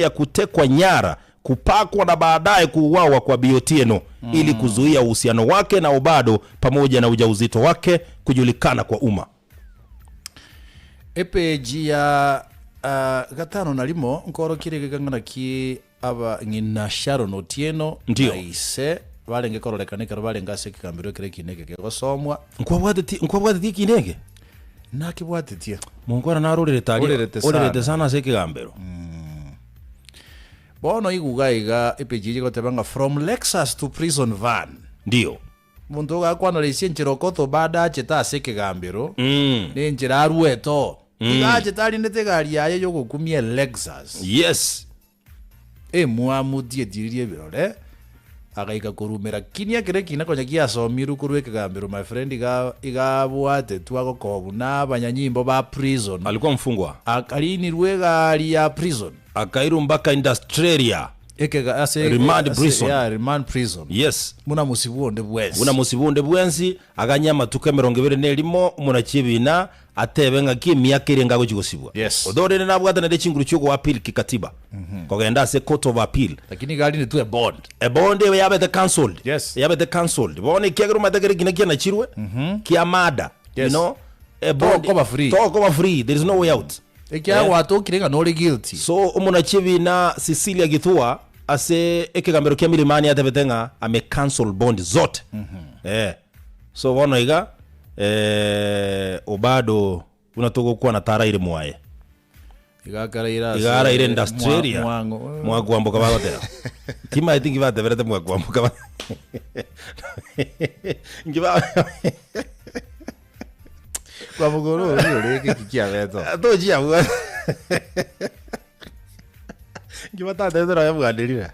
ya kutekwa nyara, kupakwa na baadaye kuuawa kwa Bi Otieno ili kuzuia uhusiano wake na Obado pamoja na ujauzito wake kujulikana kwa umma. Epeji ya gatano na rimo nkoorokia egeka ng'a naki aba ng'ina Sharon Otieno Ndio. na ise barenge kororekana ekero barenge ase ekegambero ekero ekiina eke kegosomwa. Nkwabwateti nkwabwateti ekiina eke? Nakebwatetie. Monkwana narorerete aria Orerete sana. orerete sana ase ekegambero. Bono igwa iga epeji eye egoteba ng'a from Lexus to prison van. Ndio. Omonto ogakwana raisi enchera okoto bado achete ase ekegambero, na enchera aruete oo. Iga achete arindete egari yaye y'ogokumia Elexus. Yes. Emwamu tietiririe ebirore, agaika korumera kinia kera ekina konya giasomirwe korwa ekegambero my friend iga iga abwatetwe agokobwa na abanyanyimbo ba prison. Alikuwa mfungwa. Akarinirwe egari ya prison. Akairwa mpaka Industralia. Ekega ase Remand ase prison. yeah, remand prison. Yes. Buna mosibu onde bwensi. Buna mosibu onde bwensi, aganye amatuko emerongo ebere na erimo, omonachi ebina, atebe ng'aki emiaka erenge agochia gosibwa. Yes. Although rende nabwatanete chinguru chi'ogo appeal kikatiba, kogenda ase court of appeal. Lakini iga arinetwe ebond. Ebond eye yabete cancelled. Yes. Yabete cancelled. Bono ekiagera omanyete kere ekina kianachirwe, kia murder, you Yes. know, ebond, Tokoba free. tokoba free, there is no way out. Ekiagera gwatokire ng'a nore guilty. So omonachi ebina Cecilia Githua ase ekegambero kia Milimani atebete ng'a ame cancel bond zote. Eh. So bono iga eh, Obado buna togokwana taraire mwaye. Iga akaraire ase Iga araire Industrialia. mwa- mwang'o. Mwakwamboka bagoteba. Timaeti nki bateberete mwakwamboka. ba- Nki ba Kwamogoro oria orenge eki kiabete oo. Tochia abwo. Nki batatebete nonya bwanderire.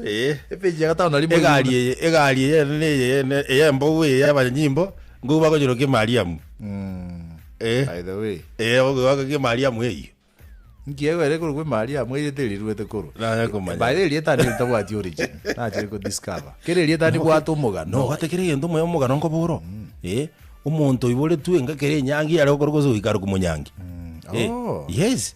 Eh. Epeji ya gatano na rimo Egari eye, egari eye ene eye ene eye embogu eye ya abanyanyimbo, nkoigwa bakonyeroka Emariamu. Eh. By the way. Eh, bakoiroka Emariamu eyio. Nki ere korokwa Mariamu erieta eri riruete korwa? Nanye komanya. By the way, erieta neri ritabwati origin. Nachire ko discover. Kera erieta ribwate omogano. Nobwate kera egento omoyo omogano nkoba oro. Eh, omonto oiboretwe enga kera enyangi yare gokorwa gose goika arokwa monyangi. Eh, Oh. yes.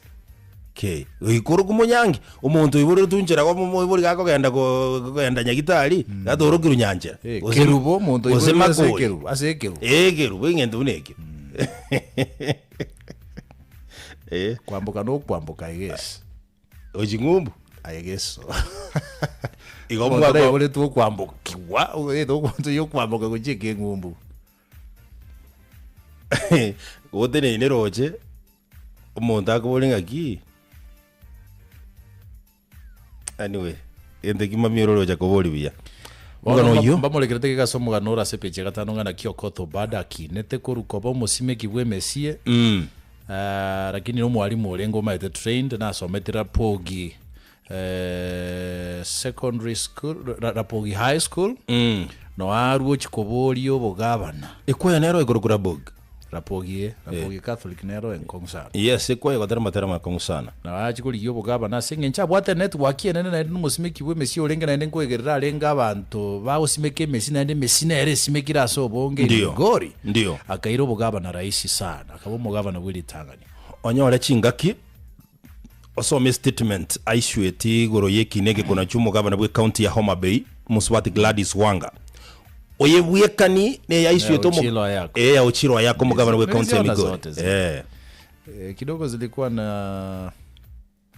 Kei, goika orokwa monyangi, omonto oiboretwe nchera go moibori gakogenda ko kogenda nyagitari, gatorokirwe nyanchera. Eh, Gose Kerubo, omonto gose oiboretwe ase Makori. ekerubo, ase ekerubo. Eh, ekerubo, egento buna ekio. Eh. Kwamboka nokwamboka egesi. Gochi ng'umbu. Aye geso. Igo Omonto mwako- naiboretwe okwambokigwa, oete omonto yokwamboka gochia ekeng'umbu. Goteneine roche, omonto akobore ng'aki, anyway, gento ekio mambia ore orocha koboria buya. Bono Omogano oyio. mbamorekerete geka ase omogano ore ase epeji ya gatano ng'a naki Okoth Obado akinete korwa koba omosimeki bw'emesie, Mm. ah, lakini nomwalimu orenge omaete trained, nasomete Rapogi eh, secondary school, Ra- Rapogi high school, Mm. noarwa ochia koboria obogabana. Ekwaya nero ekorokwa Rapogi. Rapogi eh, Rapogi Catholic nero enkong'u sana. Yes, ekwaya egotera amatera amakong'u sana. Nabo achia korigia obogabana ase eng'encho abwate enetwork enene naende nomosimeki bw'emesie orenge naende nkoegerera arenge abanto bagosimeka emesie naende emesie nere esimekire ase obonge Ndio. Migori. Ndio. Akaira obogabana rahisi sana, akaba omogabana bw'eritang'ani. Onyore chingaki osome estatement aissueti igoro y'ekina egekona chi'omogabana bw'ecounty ya Homa Bay, Mosubati Gladys Wanga. Oye bwekani neye aissuete omo- Ochilo Ayako. Eh, ya Ochilo Ayako omogabana bw'ecounty ya Niliziona Migori. zote zile. Eh. Eh, kidogo zilikuwa na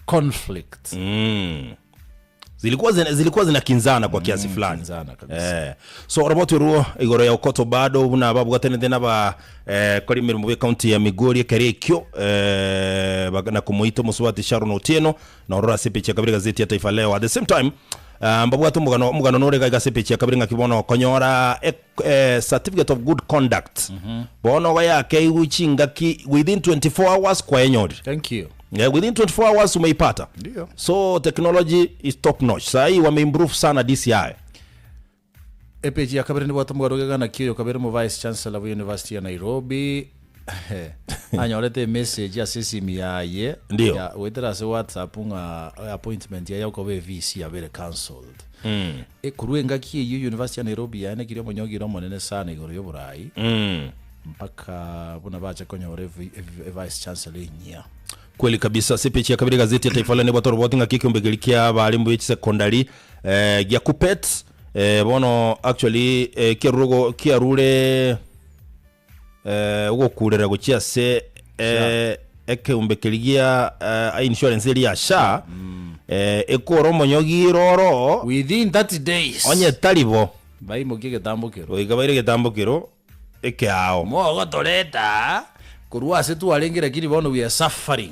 conflict. Mm. Zilikuwa zina, zilikuwa zinakinzana kwa kiasi fulani. Kinzana kabisa. Eh, so oroboti oruo igoro ya Okoth Obado buna babwatanete naba eh, kori emeremo b'ecounty ya Migori ekero ekio eh, bak- na komoita omosubati Sharon Otieno na ororo ase epeji ya kabere gazeti ya Taifa Leo. At the same time ah, mbabwate omogano omogano nore iga iga ase epeji ya kabere ng'aki bono okonyora e, eh, certificate of good conduct bono igo yakeigwe chingaki within 24 hours kwaenyorire. Thank you. Yeah, within 24 hours umeipata. Ndio. So technology is top notch. Saa hii wameimprove sana DCI. Epeji ya kabere nibwate omogaro gegana ki oyo kabere omo vice chancellor bwe university ya Nairobi anyorete emessage ase esimi yaye Ndio. ya goetera ase WhatsApp ng'a appointment yaye okoba eVC yabere cancelled. E, korwa engaki eyio university ya Nairobi yaenekirie omonyogire omonene sana igoro y'oborai. Mm. Mpaka buna bache konyora evice chancellor enyia. Kweli kabisa ase epeji ya kabere egazeti ya Taifa Leo nebwate oroboti ng'aki ekeombe keria kia abarimu be chisecondary eh, gia Kuppet eh, bono actually eh, kiarure ogo- kiarure eh, ogokurera gochia ase eh, ekeombe keria gia eh, insurance eria ya SHA eh, ekore omonyogiro oro Within 30 days. onye tari bo Baimokie egetambokero. goika baire egetambokero ekeao. Mogotoreta aa korwa ase twarenge lakini bono we are suffering.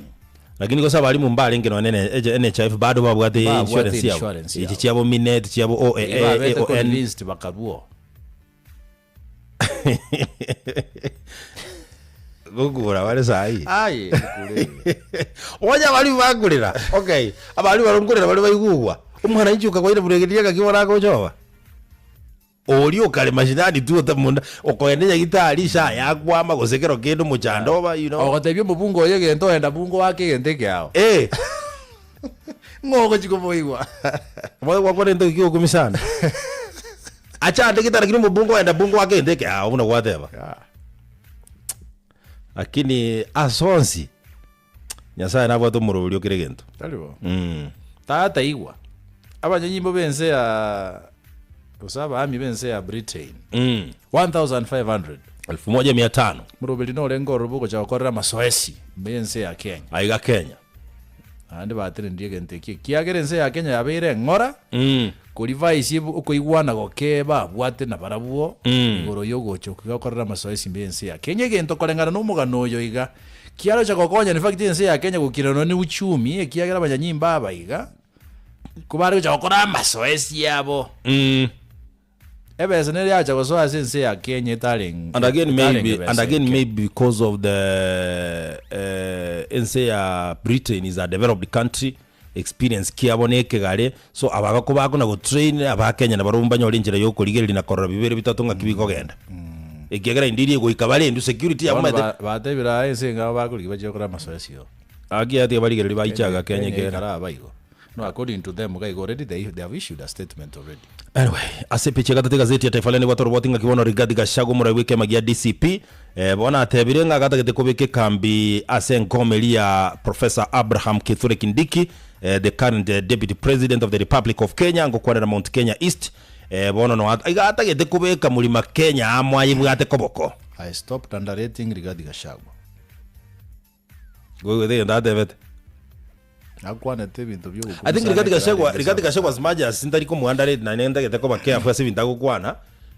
Lakini gose abalimu mbarenge nonye ne NHIF bado babwate Babwate insurance yabo. insurance Echi yabo. chiabo Minet, chiabo OAA, Igo babete AON. convinced bakarua. Gokura bare sahi. Aye, kure. Onye abalimu bakurera. Okay. Abalimu baria nkorera bare baigugwa. Omwananchi okakoira buregeria ng'aki bono agochoba. Oria okare mashinani tu otamuna okoenda nyagitari isaa yakwama gose kero kende omochando oba you know. Ogotebia omobunge oyo egento oenda bunge oake egento ekeao. Eh. Ng'o ogochi komoigwa? Omoyo gwakwana egento kiokumia sana. Achandegete lakini omobunge oenda bunge oake egento ekeao buna gwateba. Yeah. Lakini ase onsi, Nyasaye nabwate omoroberi o kera egento. Tari bo? Mm. Tata igwa, abanyanyimbo b'ense ya gose abaami b'ense ya Britain Mm. 1500 1500 moroberi norenge ororo bogocha gokorera amasoesi ime y'ense ya Kenya. aiga Kenya. Naende batenenirie egento ekio ekiagera ense ya Kenya yabeire eng'ora, Mm. korivaisia okoigwana goke babwate nabarabwo Mm. igoro y'ogocha okwo gokorera amasoesi ime y'ense ya Kenya egento koreng'ana nomogano oyo iga Kiarocha gokonya in fact ense ya Kenya gokina nonya ne uchumi ekiagera abanyanyimbo aba iga kobare gocha gokora amasoesi abo. Mm. Ebesa nere yacha gosoa ase ense ya Kenya etareng And again etarenge maybe besa and again eke. maybe because of the eh, ense ya Britain is a developed country experience kiabo na ekegare so aba bako bakona go train aba Kenya nabarobwo mbanyore enchera ya okorigereria na korora bibere bitato ng'aki bikogenda. Ekiagera inde eria egoika barendwe security yabo Bono omanyete. ba- batebire aa ense enga bakorigia bachie gokora amasoesi oo. Gaki yatiga barigereria baiche aga Kenya Kenya ekere. ekara aba igo. No according to them iga igo already they, they have issued a statement already. Anyway, ase epicha ya gatato egazeti ya Taifa Leo nigo toroboti ng'aki bono Rigathi Gachagua omorai bw'ekiama gia DCP eh, bono atebire ng'a gatagete kobeka ekambi ase enkoma eria ya Professor Abraham Kithure Kindiki eh, the current eh, Deputy President of the Republic of Kenya ngokwanera Mount Kenya East eh, bono no iga atagete kobeka Mlima Kenya amo ayebwate koboko. I stopped underrating Rigathi Gachagua. Goigwete egento atebete. Akwanete ebinto biogokumia I think sana Rigathi ekero Gachagua, arenge Rigathi Gachagua serikali. as much as ntari komounderrate naende ntagete koba careful ase ebinto agokwana,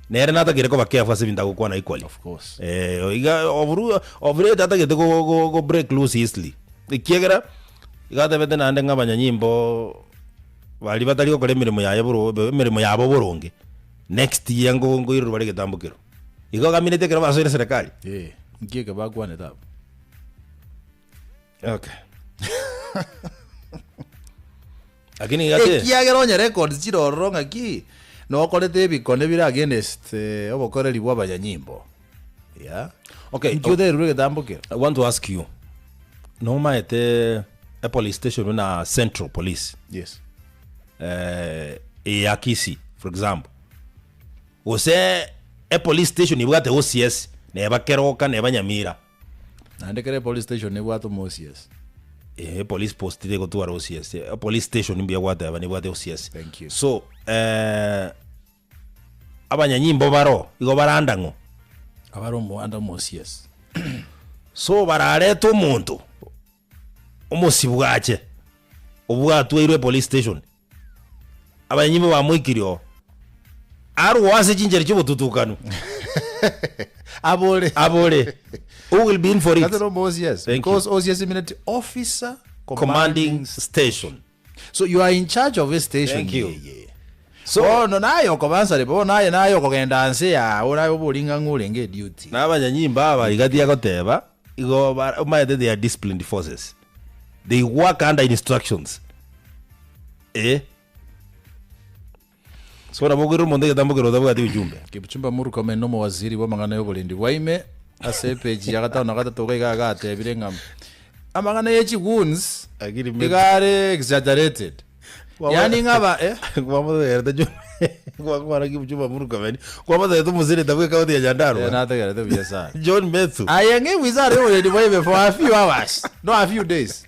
nere natagere koba careful ase ebinto agokwana equally. Of course. Eh, iga oburu oburete atagete go go go break loose easily. Ekiagera iga atebete naende ng'a abanyanyimbo baria batari gokora emeremo yaye boro emeremo yabo boronge, next year ngo ngoirerwa bare egetambo kero. Igo agamineti ekero basoire serikali. Eh, nki eke bakwanete abwo? Okay. Lakini gati Ekiagera onye records chire ororo ng'aki nokorete ebikone bire against eh, obokoreri bwa abanyanyimbo. Yeah. Okay, Nki otererwe egetambo kero? I want to ask you. Nomaete a police station buna Central Police Yes. eh, ya Kisii for example. Gose a police station ebwate OCS neba Keroka neba Nyamira. Naende kera epolice station nebwate omo OCS. Eh, police post tegotwara OCS. Eh, police station mbuya gwateba nebwate OCS. Thank you. So, eh, abanyanyimbo baro igo baranda ng'o? Abare omoanda omo OCS. So bararete omonto omosibwache obwatwairwe epolice station abanyanyimbo bamoikirie oo arwo ase chinchera chiobotutukanu Abore. abore who will be in for it That's not OCS. Thank you. because OCS means officer commanding commanding. station So you are in charge of a station. Thank you. Yeah, yeah. So- bono naye okobansare bono naye naye okogenda nse yago naye obori ng'a ng'o orenge eduty. Na abanyanyimbo aba iga tiagoteba igo ba- omanyete they are disciplined forces they work under instructions eh so nabo okoira omonto egetambo kere otabwati ujumbe Kipchumba Murkomen nomowaziri bw'amang'ana y'oborendi bwa ime ase epeji ya gatano na gatato iga iga agatebire ng'a amang'ana ye chigoons Lakini me- iga are exaggerated. Waba- Yaani ng'a aba eh Kwamotegerete Juma. Gwakwana Kipchumba Murkomen, kwabatebete omoseneta bwe ekaunti ya Nyandarua. Eh, nategerete buya sana. John Methu. Aye ng'e wizara y'oborendi bwa ime for a few hours, no a few days.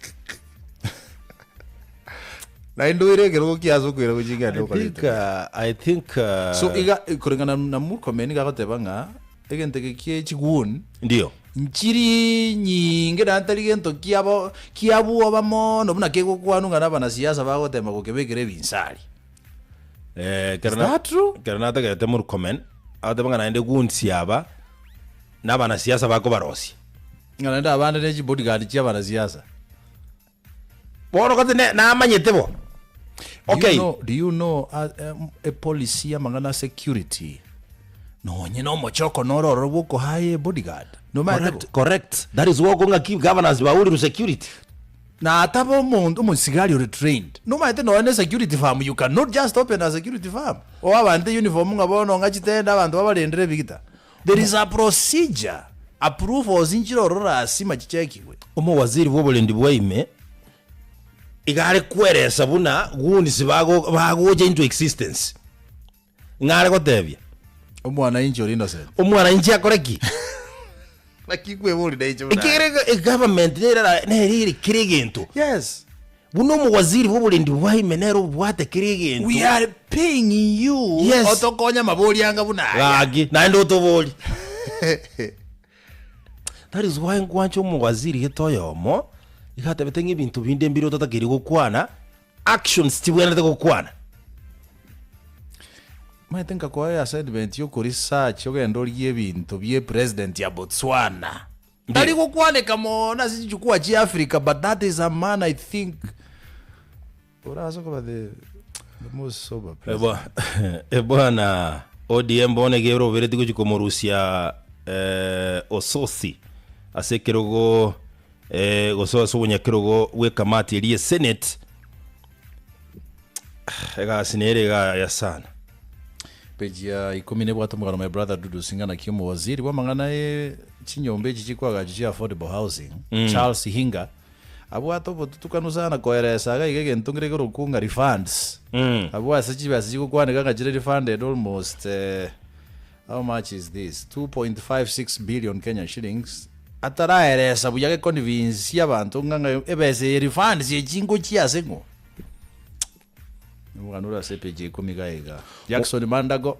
Naende oire ekerogo kia ase okoira gochia I ng'ende think, okorete. I think, So iga koreng'ana na Murkomen iga agoteba ng'a egento eke kie chiguni Ndio. nchiri nyinge naende tari gento kiabo kiabwoba mono buna kegokwanwa ng'a na abanasiasa bagotema gokebekera ebinsari. Eh, Is that true? Ekero nategerete Murkomen, agoteba ng'a naende gunsi aba na abanasiasa bakobarosia. Ng'a naende abande ne chibodyguard chia abanasiasa. Bono gose ne- namanyete bo. Do you Okay. know, do you know a, em, epolicy y'amang'ana a security nonye na omochoko noro ororo bw'okohaya ebodyguard nomaete bo Correct, correct. That is why okong'a ki governors bauriru security. Na ataba omonto omosigari ore trained nomaete nonye na esecurity firm you cannot just open a security firm oe abanto euniform ng'a bono ng'a chitende abanto babarendere ebigita there is a procedure approvals nchire ororo lasima chichekigwe. Omowaziri bw'oborendi bwa ime iga are kweresa buna goons bago bagocha into existence. Ng'a are gotebia? Omwananchi ore innocent. Omwananchi akore ki? Naki kwebori nainche buna Ekiagera ega- egovernment nere era- nere ere kera egento. Yes. Buna omowaziri bw'oborendi bwa ime nere obwate kera egento. We are paying you Yes. otokonye amabori anga buna aya. Gaki, naende otobori. That is why nkwancha omowaziri gete oyomo, iga atebete ng'a ebinto binde mbire ototakeire gokwana, actions chibwenerete gokwana. Omanyete nkakoa eassignment ya okoresearch ogende origie ebinto bie president ya Botswana. Tari gokwaneka mono ase chijukwaa chia Africa but that is a man I think orase koba the the most sober president. Ebwana ODM bono iga eroberetie gochia komorusia eh, Osotsi ase ekerogo eh, gose ase obonyakerogo bw'ekamati eria ye Senate. Egasi nere iga ya sana. Page ya ikomi nebwate omogano my brother Dudu Singa naki omowaziri bw'amang'ana ye chinyomba echi chikwagachwa chia affordable housing Charles Hinga abwate obotutukanu sana koeresa iga iga egento nkere ekerokwo ng'a refunds abwo ase chibesa chigokwaneka ng'a chire refunded almost eh, how much is this 2.56 billion Kenya shillings ataraeresa buya geconvince abanto ng'a ng'a ebesa eye refunds echi ngochia ase ng'o. Omogano ore ase epeji ya ikomi iga iga. Jackson Mandago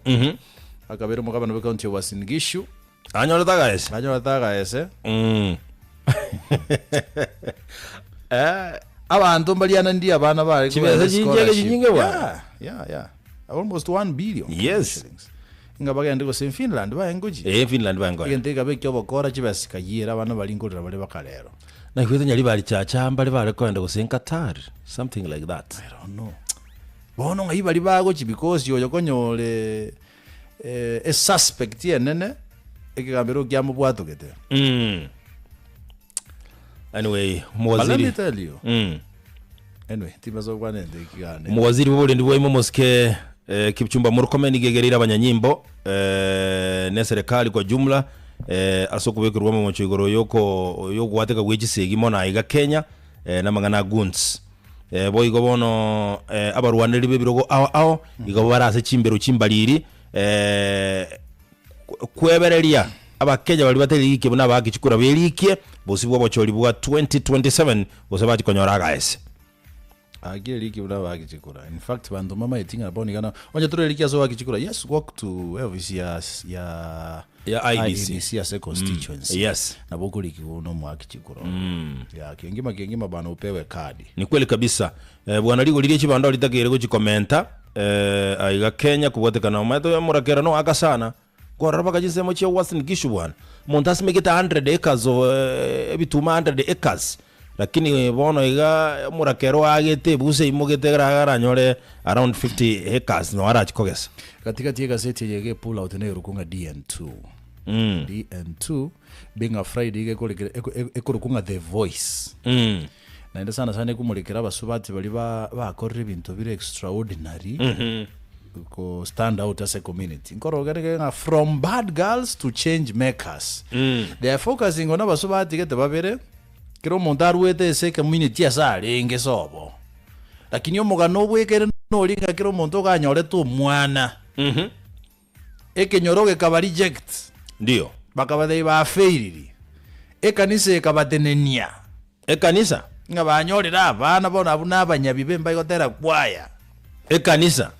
akabeire omogabana bw'ekaunti ya Uasin Gishu. Anyorete agaese. Anyorete agaese. Mm. Eh, abanto mbariananirie abana bare Chibesa kogenda chinchege scholarship. chinyinge bwana. Yeah, yeah, yeah. Almost 1 billion Yes. shillings. Ng'a bagende gose Finland bae ngochi. Eh, Finland bae ngoya. Egento ekabe eki'obokora chibesa chikayiera abana baria nkorera bare bakarero. Naigwete nyaribari chacha mbare bare koenda gose Qatar, something like that. I don't know. Bono ng'ai baria bagochi because oyo konyore eh, esuspect enene ekegambero kiamobwatogete. Mm. Anyway, But let me omowaziri. tell you. Mm. Anyway, timbasa gokwana ente ekigane. Omowaziri bw'oborendi bwaime omosike eh, Kipchumba Murkomen nigo egereire abanyanyimbo eh, ne serikali kwa jumla eh, ase okobekerwa amamocho igoro yoko yogwateka gwe chisegi mono aiga Kenya eh, namang'ana a goons. Eh, boigo bono eh, abarwanereri b'ebirogo ao ao igo bare ase chimbero chimbariri eh, kwebereria Abakenya baria batari rikie buna abaaki chikura berikie bosio bw'obochori bwa 2027 gose bachie konyora agaese. Aaki eriki buna abaaki chikura. In fact banto mbamaeti ng'a bono iga na onye tore eriki ase ogoaka chikura yes walk to office ya ya Ya IEBC. IEBC ase constituency. Yes. Nabo okorikigwa buna omoaki chikura. Yeah, kengima kengima bana opewe card. Ni kweli kabisa. Eh, bwana rigori rie chibando ritakeire gochikomenta eh, aiga Kenya kobwatekana omanyete oyo omorakera no aka sana Nkorora mpaka chinsemo chia Uasin Gishu bwana. Omonto asimekete 100 acres of eh, ebituma 100 acres lakini bono iga omorakera oagete ebusa eimogete ekero aranyore around 50 acres noo arachi kogesa. Gatigati y'egaseti eye ege pull out neyorokwa ng'a DN2. DN2 being a Friday iga ekorekera eko- eko- ekorokwa ng'a The Voice. Naende sana sana ekomorekera abasubati baria ba bakorire ebinto bire extraordinary ko stand out ase community. Nkorogereke ng'a from bad girls to change makers. They are focusing on abasubati gete babere, kera omonto arwete ase ecommunity ase arenge sobo. Lakini omogano obwekere. Nori ng'a kera omonto oganyorete omwana, ekenyoro gekaba reject, Ndio. bakabatebia bafailiri, ekanisa ekabatenenia. Ekanisa? Ng'a banyorire abana bono abwo nabanyabibe mbaigotera kwaya. Ekanisa?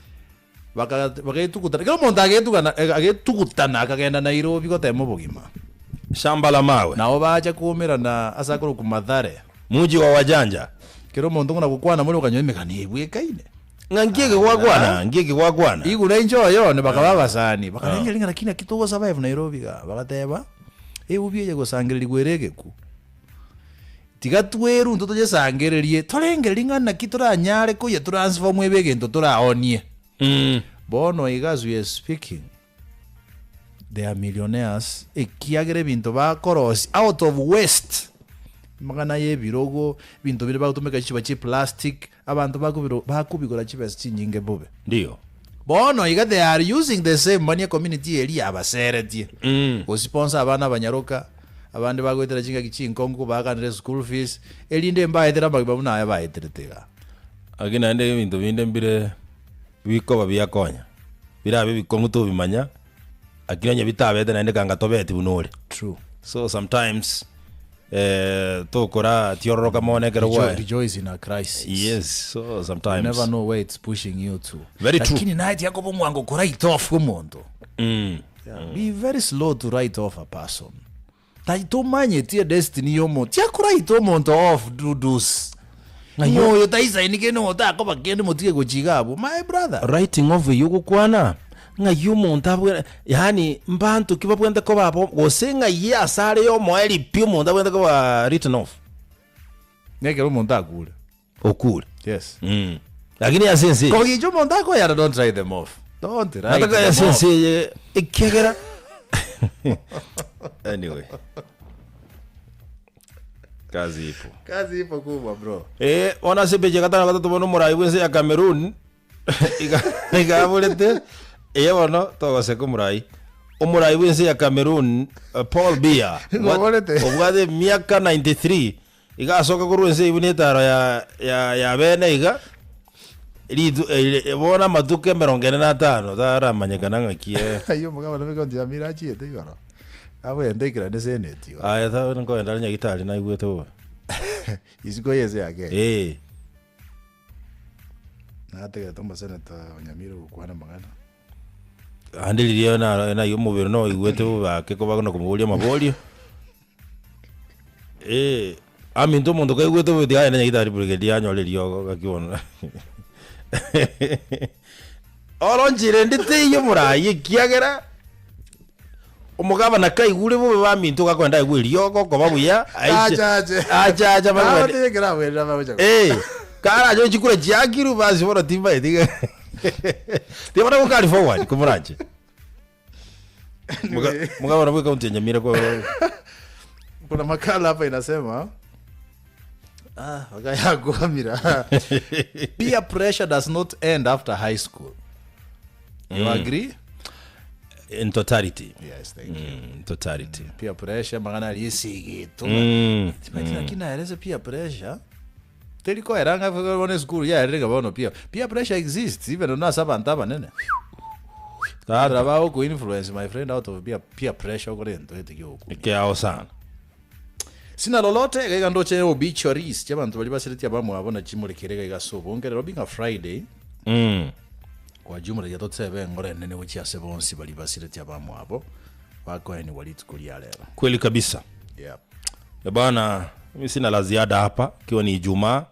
Baka bagetugutana, kera omonto agetugana agetugutana akagenda Nairobi gotema obogima. Shamba la mawe. Nabo bacha koumerana ase akorokwa Mathare. Muji wa wajanja. Kera omonto ng'ina gokwana more okanyora emegano ebwekaine. Ng'a nki eke gwakwana? Nki eke gwakwana? Igure inche oyone bakaba abasani, bakarengereria ng'a lakini naki togo survive Nairobi igaa. Bagateba, eubi eye gosangererigwa ere egeku. Tiga twerwe intwe toyesangererie, torengererie ng'a naki toranyare koyetransform ebe egento toraonie. Bono iga as we are speaking, they are millionaires ekiagera ebinto bakorosia out of waste, amang'ana ya ebirogo, ebinto bire bagotumeka chichupa chia eplastic, abanto bakobiro bakobigora chibesa chinyinge bobe. Ndiyo. Bono iga they are using the same money ecommunity eria yabaseretie gosponsor abana abanyaroka, abande bagoetera chingaki chinkong'u kobaakanera eschool fees, erinde mbaetere amagima buna aya baeterete igaa. Lakini naende ebinto binde mbire bikoba biakonya, birabe ebikong'u tobimanya, lakini onye bitabete naende kanga tobeti buna ore. True. So sometimes tokora tiororoka mono ekero Rejo- gwaye. rejoice in a crisis. Yes, so You sometimes. never know where it's pushing you to. Very true. Lakini naye tiakoba omwango ko write off omonto. Mm. Yeah. Be very slow to write off a person. Tai tomanyeti edestiny ya omonto. Tiakoraita omonto off dudus. Ng'a oyo taisaini kende ng'a otakoba kende motige gochia iga abwo. My brother. Writing off eyio ogokwana, ng'ai omonto abwene yaani mbanto ki babwenerete koba abo gose ng'ai ase are yomoerio pi omonto abwenerete koba written off? Nekero omonto akure. Okure. Yes. Mm. Lakini ase ense eye. Kogicha omonto akoyara don't write them off. Don't write Nataka them ase off. ense eye ekiagera anyway. Kazi ipo. Kazi ipo kubwa bro. Eh, bono ase epeji ya gatano na gatato bono omorai bw'ense ya Cameroon iga iga aborete eye bono togoseka omorai. Omorai bw'ense ya Cameroon eh, Paul Biya Nigo oborete? obwate emiaka 93 iga asoka korwa ense eywo buna etaro ya ya ya bene iga ritu eh, bono amatuko emerongo ene na atano taramanyekana ng'aki eh. Ayio omogabana bw'ecounty ya Nyamira achiete igoro, abwente aikerane senate igoro. Aye ta nkoenda are nyagitari naigwete bobe. Isiko y'ense ya Kenya. Eh. Nategerete omosenator o Nyamira ogokwana amang'ana. Ande riria naro naye omobere noigwete bobe ake koba na komoboria amaborio. Eh, aminto omonto kaigwete bobe tiga agende nyagitari brigadier anyore eriogo gaki bono. Oro nchera ende teiyo morayi ekiagera, omogabana kaigure bobe baminto gakoenda aigwe eriogo okoba buya, aiche Achache. achache Nabo amang'ana tiyekera abwenerete amagocha. Eh, karache chikura chiakirwe basi bono timbaeti iga. Tiga bono carry forward komorache. Anyway. Mugabana bwe county ya Nyamira kwa Kuna makala hapa inasema ah, wakayakwamira peer pressure does not end after high school. You agree? in totality. Yes, thank you. In totality. Peer pressure magana ari esigeto. Timaiti lakini naerese peer pressure teri koera ng'a bono esukuru yaerire ng'a bono peer peer pressure exists even nonya ase abanto abanene. Tata. Bago influence my friend out of peer, peer pressure okore egento gete giogokumia. Ekeao sana. Sina lolote iga iga ndoche obituaries chiabanto baria basiretie abamwabo na chimorekere iga iga ase obonge rero being a Friday Mm. kwa jumla riria totebe engoro enene gochia ase bonsi baria basiretie abamwabo bakoenigwa rituko ria rero. Kweli kabisa. Yeah. Eh, Bana, mimi sina la ziada hapa ikiwa ni Ijumaa.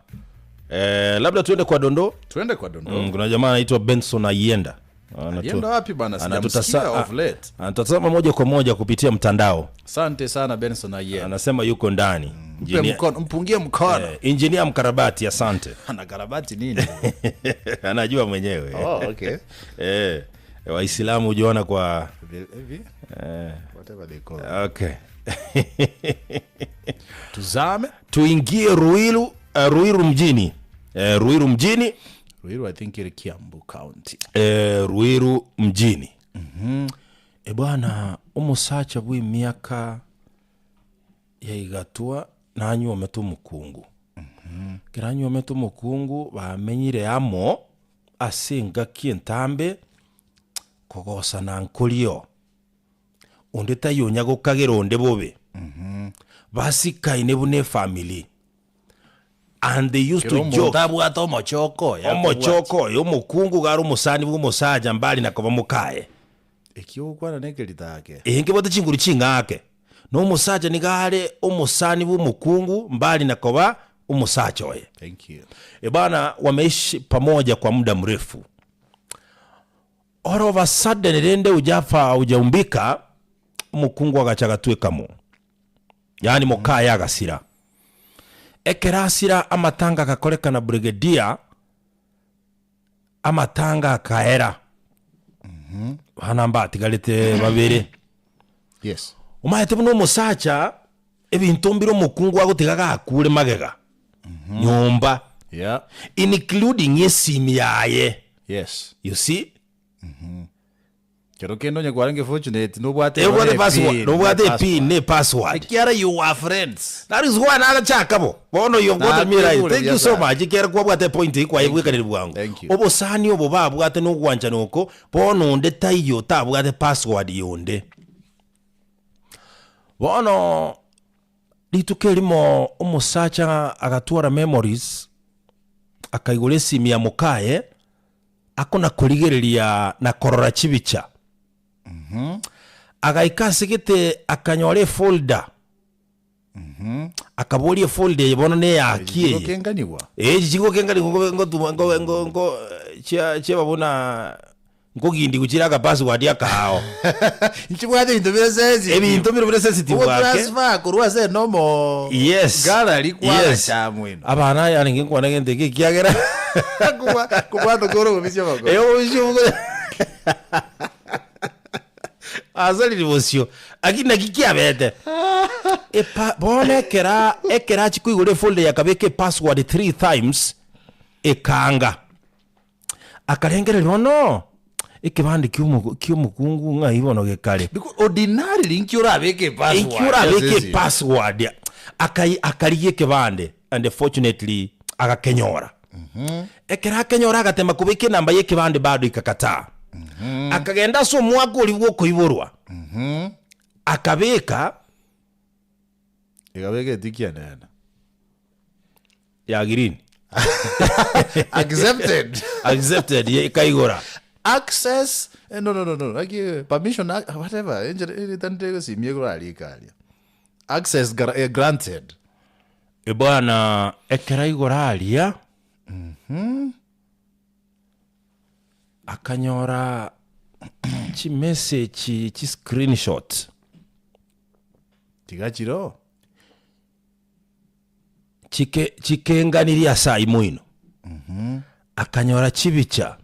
Eh, labda tuende kwa dondoo. Tuende kwa dondoo. Kuna jamaa anaitwa Benson Ayenda. Ayenda wapi bana? Sijamsikia off late. Anatazama moja kwa moja kupitia mtandao. Asante sana Benson Ayenda. Anasema yuko ndani. Mpe mkono, mpungie mkono. Engineer mkarabati, asante. Anakarabati nini? Anajua mwenyewe. Oh, okay. Waislamu hujuana kwa Hivi? Whatever they call it. Okay. Tuzame. Tuingie Ruiru mjini. Ruiru mjini. Ruiru, I think iri Kiambu County. Ruiru mjini. Bwana, omosacha bwe miaka yaigatwa nanyuomete omokungu. Ekero anyuomete omokungu bamenyire amo. ase engaki entambe, kogosana nkorio. Onde taiyo onya gokagera onde bobe. Basikaine buna efamiri. And they used Kera to omonto joke. abwate omochoko oye akobwatia. Omochoko oye, omokungu iga are omosani bwa omosacha mbari na koba mokaye. Eki ogokwana nekerito ake. Ee, nkebwate chinguru ching'ake. Na omosacha nigo are omosani bwa omokungu mbari na koba omosacha oye. Thank you. Ebana wameishi pamoja kwa muda mrefu. All of a sudden rende hujafa hujaumbika, omokungu agacha agatweka mo. Yaani mokaye agasira. Ekero asira amatanga agakorekana brigadier, amatanga akaera. Abana mbatigarete babere. Yes. Omanyete buna omosacha ebinto mbire omokungu agotiga gakure magega nyomba Yeah. including esimi yaye Yes. you see Kero kende onye kwarenge fortunate nobwate Eh, obwate nonye password pin, nobwate ne epin ne password Ekiara you were friends. That is why nagachaka bo bono you've got me right Nakwegure thank you so buya much ekiagera kwabwate epoint eyio kwayebwekanire bwango Thank you. obosani obo babwate na ogwanchana oko bono onde taiyo otabwate password ya onde bono rituko erimo omosacha agatwara memories akaigora esimi ya mokaye akona korigereria na korora chibicha. Agaika ase gete akanyora efolder. Akaboria efolder eye bono neyaki eye. Chigokenganigwa. Ee, echi chigokenganigwa ngobe ngotuma ngobe ngo ngo chia chiaba buna nkogindigwa chire akapassword akao. Nchibwate ebinto bire sensitive. Ebinto bire bire sensitive ake. Ogotransfer korwa ase enomo Yes. gallery Yes. kwagacha mwino. Abana aya arenge nkwana gento eke ekiagera Kobwa- kobwata kore obobisi obokoro. Eh, obobisi obokoro. Asariri bosio. Lakini naki kiabete. Epa bono ekera ekera achia koigora efolder eye akabeka epassword three times ekaanga. Akarengereria bono, ekebande ki'omo ki'omokungu ng'ai bono gekare. Because ordinarily inki orabeke epassword Inki orabeke ase esimi? epassword akai akarigia ekebande and fortunately agakenyora. Ekero akenyora agatema kobeka enamba ya ekebande bado ikakataa. Akagenda ase omwaka oria bw'okoiborwa, akabeka Ekabeka etiki enene. Ya green. Accepted. Accepted, ye ikaigora. Access, eh, no, no, no, no. Like, eh, permission, ah, whatever. Enchera eritandire egosimia igoro arika aria. Access gra- eh, granted. Ebwana ekero aigora aria, akanyora chimessage chiscreenshot. Tiga chiroo. Chike chikenganirie ase ayio moino, akanyora chibicha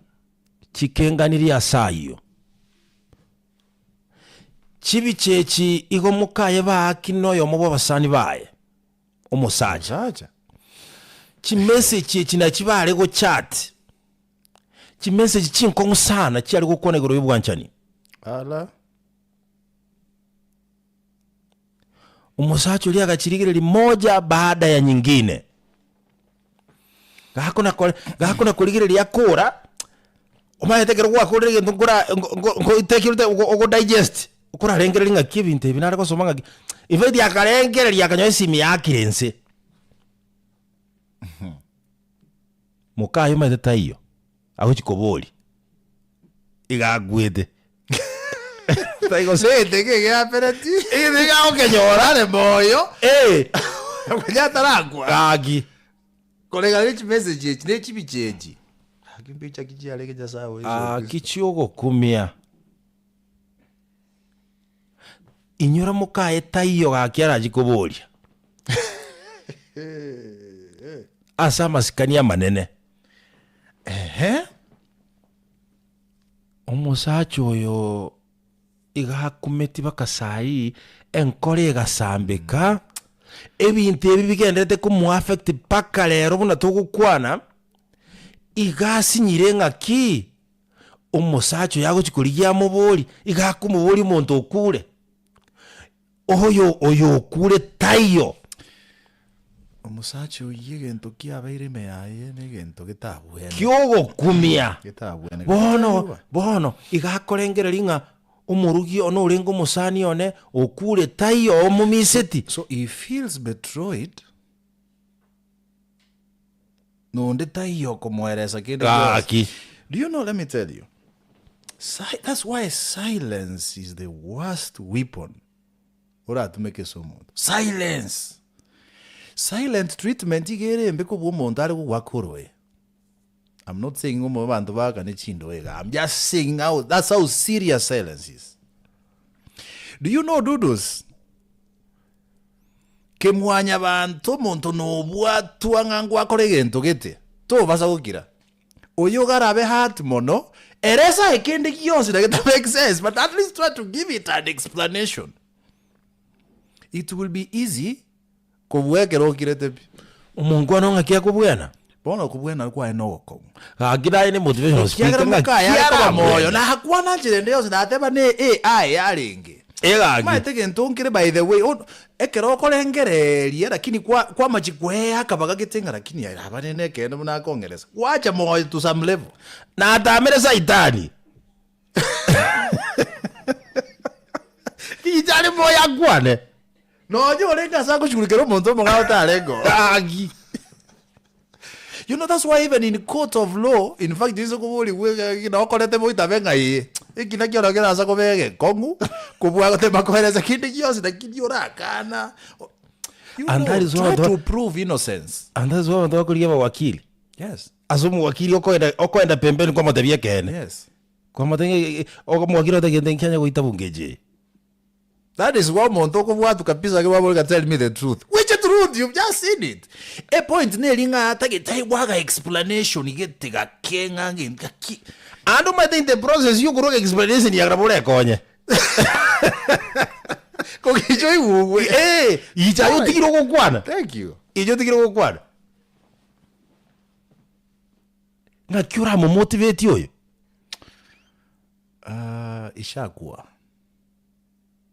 chikenganirie ase ayio. Chibicha echi igo mokaye baaki noyomo bw'abasani baye, omosacha. Omosacha. Chimessage echi nachi bare gochat, chimessage chinkong'u sana chiare gokwana igoro y'obwanchani. Ala. Omosacha oria agachirigereria moja baada ya nyingine. Gakona kore gakona korigereria akora, omanyete ekero gwakorire egento nkora ngo- ngo- ngoitekire ogo ogodigest, okorarengereria ng'aki ebinto ebi nare gosoma ng'aki, in fact akarengereria akanyora esimi yaakire inse. Mokaye omanyete taiyo, agochi koboria, iga akwete. Egento eke egeapereti. Egento eke agokenyora. Are moyo. Eh. Konya atarakwa. Gaki. Koreng'ana ne chimessage echi ne chibicha echi. Gaki mbicha ki chiarenge Nyasaye o Yeso Kristo. Gaki chiogokumia. Inyora mokaye taiyo gaki arachi koboria. Ase amasikani amanene. Ehe. Omosacha oyo iga akumeti baka saii, enkoro egasambeka, ebinto ebi bigenderete komoaffect mpaka rero buna togokwana, iga asinyire ng'aki, omosacha oyo agochi korigia amoborie, iga akomoboria omonto okure, oyo oyo okure taiyo. Omosacha oyio egento kiabeire ime yaye na egento getabwene. Kiogokumia. Getabwene. Bono, bono, iga akorengereria ng'a omorugi one orenge omosani one okure taiyo omomiseti. So he feels betroyed, nonde taiyo okomoeresa kende gionsi. Gaki. Do you know, let me tell you, si that's why silence is the worst weapon oratumeke ase omonto. Silence! Silent treatment iga ere embe kobua omonto are gogoaka oroe. I'm not saying ng'a abanto baakane chindoe iga, I'm just saying how, that's how serious silence is. Do you know Dudus, kemwanyabanto omonto nobwatwa ng'a ngwakora egento gete, tobasa gokira. Oyo iga arabe hurt mono, ere esae kende gionsi na geta make sense but at least try to give it an explanation. It will be easy kobua ekero okirete pi. Omonkwana ng'aki akobwena? Bono okobwena kwaye nogokong'u. Gaki naye ne motivational Ekiagera speaker ng'aki mokaye are koba moyo, arabwene? nakwana nchera ende yonsi nateba ne AI yarenge. Egaki. Omanyete egento nkere by the way, on ekero okorengereria lakini kwa kwamachi kwea akabaga gete ng'a lakini aye aba nene ekeene buna akong'eresa, gwacha moyo to some level. Natamere saitani. Inche are moyo akwane. Nonye orenge ase agoshughulikera omonto omong'ao otarenge oo. Gaki. You know that's why even in court of law, in fact inse koborigwe ng'a nokorete moitabe ng'a ee, eki nakio oro kerasa koba egekong'u, kobua gotema koeresa kende gionsi lakini orakana. You And know, that is why try abanto to prove innocence. And that is why abanto bakorigia abawakili. Yes. Ase omowakili okoenda okoenda pembeni kwamotebia ekeene. Yes. Kwamotebia ng'a omowakili oteba gento nkianya goita bungecho eye. That is why omonto okobwatwa kabisa ekero baboria tell me the truth. Which truth? You've just seen it. E point neri ng'a tagete aigwe explanation gete gake ng'a gento gaki. Ande omanyete in the process ya okorwa explanation ya nabo orekonye. Kogicha oigugwe. Eh, gicha aye otigire ogokwana. Thank you. Gicha otigire ogokwana. Ng'aki oramomotivate oyo? Ah, ishakuwa.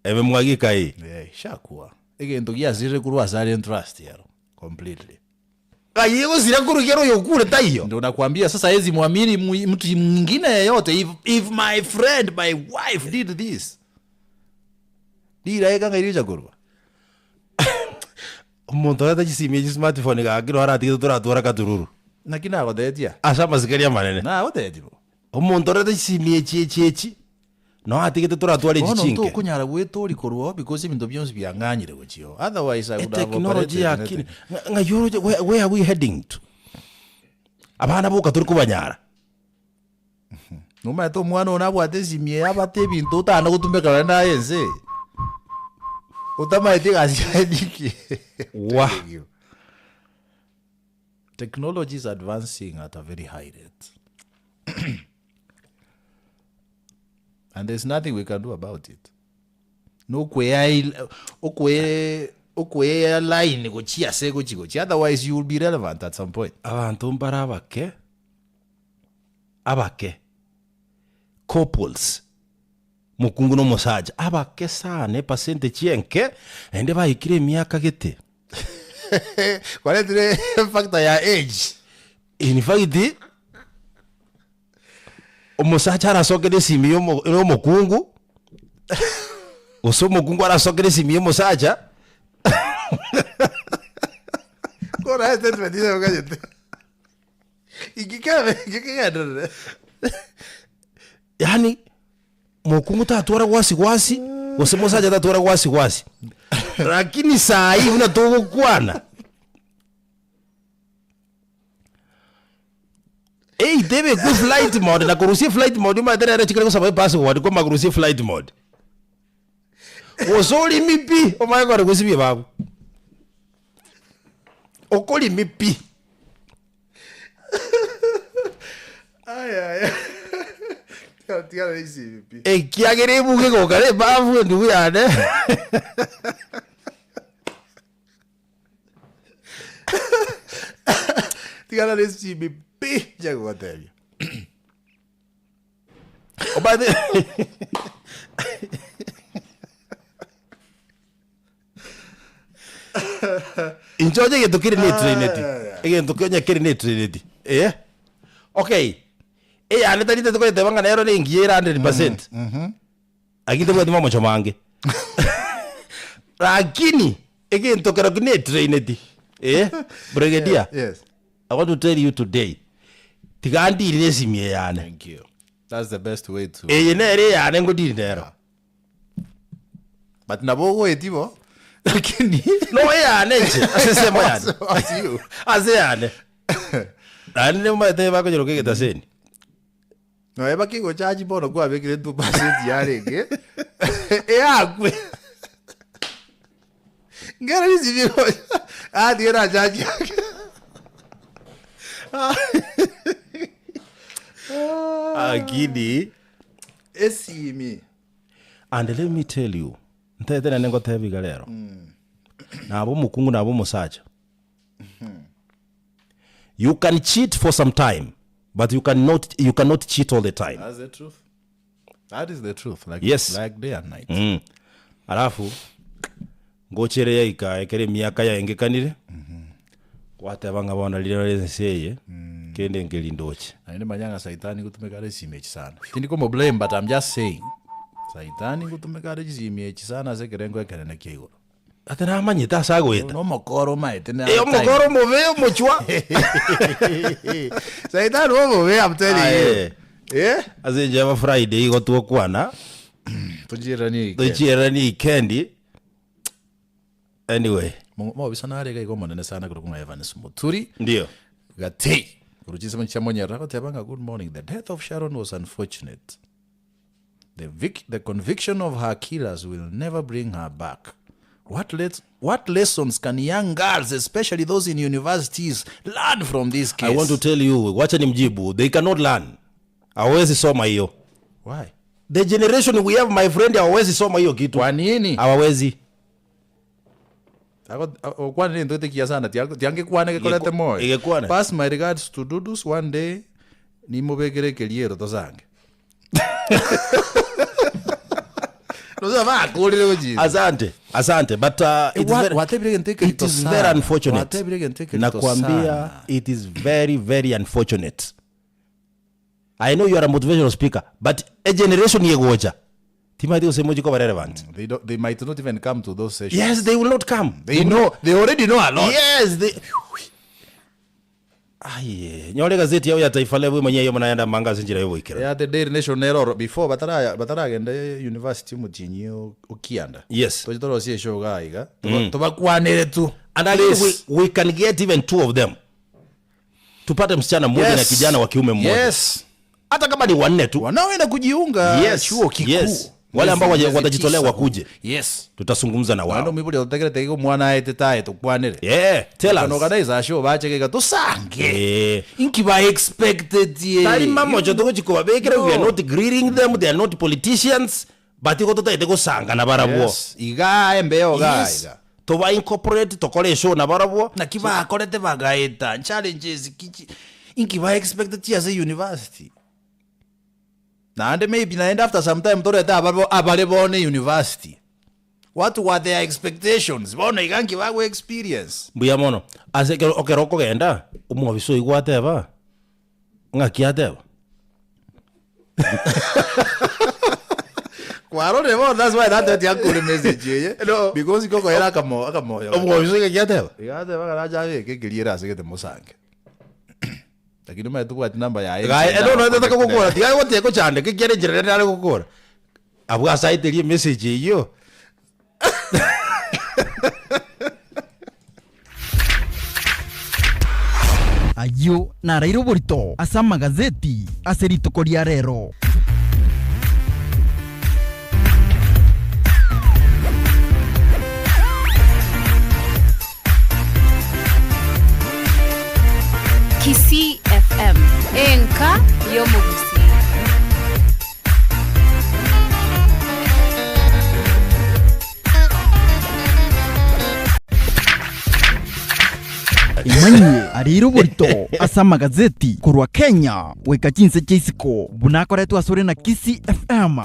Ebe mwagika eye. Eh, ishakuwa. Egento giasirire korwa ase are entrust ero completely. Ng'ai egosira korwa ekero oyo okure taiyo. Ndio nakwambia sasa hezi mwamini mtu mwingine yeyote if, if my friend my wife did this riraeka ng'ai rigocha korwa. Omonto orete chisimi echi smartphone gaki noo aratigete toratwara katururu. Naki nagotetia? Ase amasikani amanene. Nagotetie bo. Omonto orete chisimi echi echi echi, noo atigete toratware echi Bono chinke. ntokonyara gwetoria korwa oo because ebinto bionsi biang'anyire gochia oo otherwise I would have Etechnology operated yakini in ng'a ng'ai oroche where where are we heading to? Abana boka tori kobanyara. Nomanyete omwana oo nabwate esimi eye abate ebinto otana gotumeka naende aye ense eye. Otamaeti egasi yaye ninki. Wah. Technology is advancing at a very high rate. And there's nothing we can do about it. Nokwea okwe okwea line gochia ase gochi gochia otherwise you will be relevant at some point. Abanto mbare abake, abake, couples, mokungu na omosacha, abake sana epercentage enke, naende baikire emiaka gete. Kwaretire factor ya age. In fact, omosacha arasokere esimi ya omo ya omokungu, gose omokungu arasokere esimi ya omosacha. Kora statement eye okanyete. Inki kebe inki kegenderere. Yaani mokungu tatwara wasi wasi, gose mosacha tatwara wasi wasi. Lakini saii buna togokwana, Either ebekwe flight mode na korusia flight mode omanyete rero chikare gosaba epassword kwamanya korusia flight mode. Gose orimi pi omanye kore gosibia babu. Okorimi pi. Aya, aya. Tigana na esimi pi. Ekiagera ebuge gokara ebafu endugu yane. Tigana na esimi pi nche gogotebia. Omanyete Inche onye egento kere ne etraineti, egento ki onye kere ne etraineti, eh, okay, eyane tari intete koyeteba ng'a nero nengiya ere 100%, lakini tebwati mamocho mange. Lakini, egento kerokio ne etraineti, eh, brigadier, Yes. I want to tell you today, tiga ndirire esimi eye yane. Thank you. That's the best way to. Eye nere eyane ngodiri nero. But nabo ogoetie bo, lakini No eyane inche, ase ensemo yane. Ase you. Ase eyane. Naende nimomanyete bakonyeroka egetaseni. Nonya bakegochachi bono kwabekire 2% yarenge eyakwe. Ngera risibi gocha atige na charge yake. Lakini Esimi. And let me tell you, ntaete naende ngoteba iga rero, naba omokungu naba omosacha, you can cheat for some time, but you cannot, you cannot cheat all the time. That's the truth. That is the truth. Like, Yes. like day and night. Mm. Alafu ngochere yaika ekere emiaka yaengekanire gwateba ng'a bono rire ense eye kende nkeri ndoche. Naende manya ng'a saitani ngotumeka are chisimi echi sana. Tindi komoblame but I'm just saying. Saitani ngotumeka are chisimi echi sana ase ekerengo ekenene kia igoro. Ate namanyete ase agoeta. Nomokoro omaete na Eh, omokoro omobe omochwa. Saitani omobe I'm telling you. Aye. Eh? Ase enchera ya Friday igo twokwana Tochiereranie weekend. tochiereranie weekend. Anyway. Mobisa nare iga iga omonene sana korokwa ng'a Evans Muturi. Ndio. Gatei. Korwa chinsemo chia Monyerere agoteba ng'a good morning the death of Sharon was unfortunate. The, vic, the conviction of her killers will never bring her back. What, let, what lessons can young girls, especially those in universities, learn from this case? I want to tell you, wacha ni mjibu, they cannot learn. Hawawezi soma hiyo. Why? The generation we have my friend hawawezi soma hiyo kitu. Kwa nini? Hawawezi. Okwanire into etekiya sana tiangekwana gekorete moyo. Egekwana. Pass my regards to Dudus one day nimobekere ekeriero tosange. Rosa bakorire gochia. Asante, asante but it is Wa- very, watebire egento it ekerito is sana. very unfortunate. Watebire egento ekerito Nakwambia sana. it is very very unfortunate. I know you are a motivational speaker but a generation yegocha timaeti gose mochi koba relevant. They don't, they might not even come to those sessions. Yes, they will not come. They know, they already know a lot. Yes, they Aye, nyore egazeti yao ya Taifa Leo imanye eyo muna yanda manga ase enchera y'ogoikera. Yeah, the Daily Nation nero oro before batara bataragenda university omotienyi o- okianda. Yes. Toche torosie eshow iga iga. Toba- Tobakwanere tu. And I think we, we can get even two of them. Tupate msichana mmoja na Yes. kijana wa kiume mmoja. Yes. Hata kama ni wanne tu. Wanaoenda kujiunga Yes, chuo kikuu. yes. Wale ambao Miezi watajitolea tisa. wakuje. Yes. Tutazungumza na Naende wao. omoibori ototegerete iga omwana aete tae tokwanere. Yeah, tell Can us. organize a show bache iga tosange. Eh. Inki ba expected ye. Tari mamocho togochikobabekera we are not grilling them, they are not politicians, but igo totaete gosanga na barabwo. Yes. Iga embeo iga Yes. iga. Toba incorporate tokore eshow na barabwo. Naki bakorete bagaeta challenges kichi inki ba expected ase university. Naende maybe naende after some time torete ababo abare bono university. What were their expectations? Bono iga nki bago experience. Mbuya mono. Ase ekero ekero okogenda, omobisa oyio gwateba, ng'aki ateba? Kwarorire bono that's why that tiakure message eye. No. Because ikokoera akamo akamoyo. Omobisa oyo ng'aki ateba? Iga ateba ng'a nache abeke ekeria ere ase gete mosange. Lakini omanyete tobwati namba yaye. Gaye, eh, no, no, tataka gokora, tiga gotiga gochandeka ekiagera enchera ere nare gokora. Abwo ase aeterie emessage eyio. Ayio naraire oborito ase amagazeti ase rituko ria rero. Kisii FM, enka y'omogusii. Emanyie areire oborito ase amagazeti korwa Kenya goika chinse chia isiko buna akoretwe asore na Kisii FM.